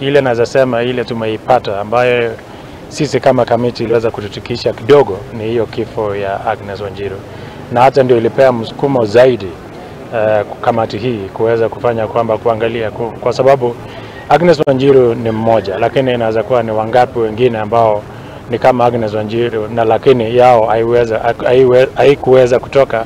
Ile naweza sema ile tumeipata ambayo sisi kama kamiti iliweza kututikisha kidogo ni hiyo kifo ya Agnes Wanjiru, na hata ndio ilipea msukumo zaidi kamati hii kuweza kufanya kwamba kuangalia kwa sababu Agnes Wanjiru ni mmoja, lakini inaweza kuwa ni wangapi wengine ambao ni kama Agnes Wanjiru na lakini yao haikuweza kutoka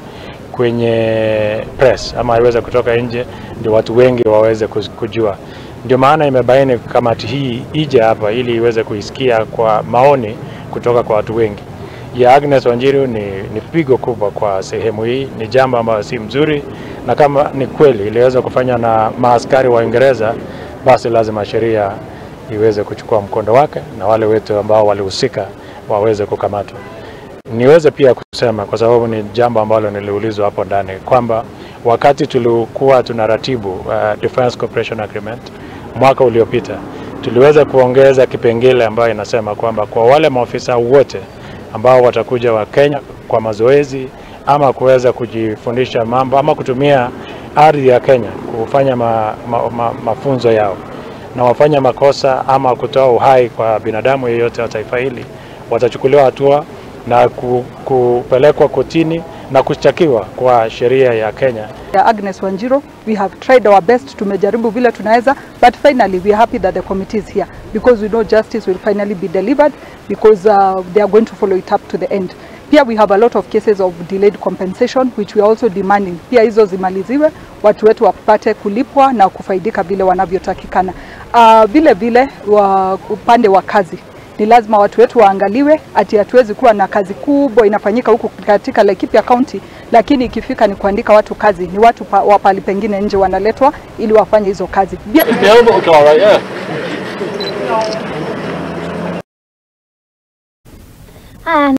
kwenye press ama haiweza kutoka nje ndio watu wengi waweze kujua. Ndio maana imebaini kamati hii ije hapa ili iweze kuisikia kwa maoni kutoka kwa watu wengi. Ya Agnes Wanjiru ni pigo kubwa kwa sehemu hii, ni jambo ambalo si mzuri, na kama ni kweli iliweza kufanya na maaskari wa Uingereza, basi lazima sheria iweze kuchukua mkondo wake na wale wetu ambao walihusika waweze kukamatwa. Niweze pia kusema, kwa sababu ni jambo ambalo niliulizwa hapo ndani, kwamba wakati tulikuwa tunaratibu Defense Cooperation Agreement mwaka uliopita, tuliweza kuongeza kipengele ambayo inasema kwamba kwa wale maofisa wote ambao watakuja wa Kenya kwa mazoezi ama kuweza kujifundisha mambo ama kutumia ardhi ya Kenya kufanya mafunzo yao, na wafanya makosa ama kutoa uhai kwa binadamu yeyote wa taifa hili, watachukuliwa hatua na kupelekwa kotini na kushtakiwa kwa sheria ya Kenya. Agnes Wanjiru, we have tried our best, tumejaribu vile tunaweza, but finally we are happy that the committee is here because we know justice will finally be delivered because they are going to follow it up to the end. Pia we have a lot of cases of delayed compensation which we are also demanding. Pia hizo zimaliziwe, watu wetu wapate kulipwa na kufaidika vile wanavyotakikana. Vile vile upande wa kazi ni lazima watu wetu waangaliwe, ati hatuwezi kuwa na kazi kubwa inafanyika huku katika Laikipia County, lakini ikifika ni kuandika watu kazi, ni watu wa pali pengine nje wanaletwa ili wafanye hizo kazi.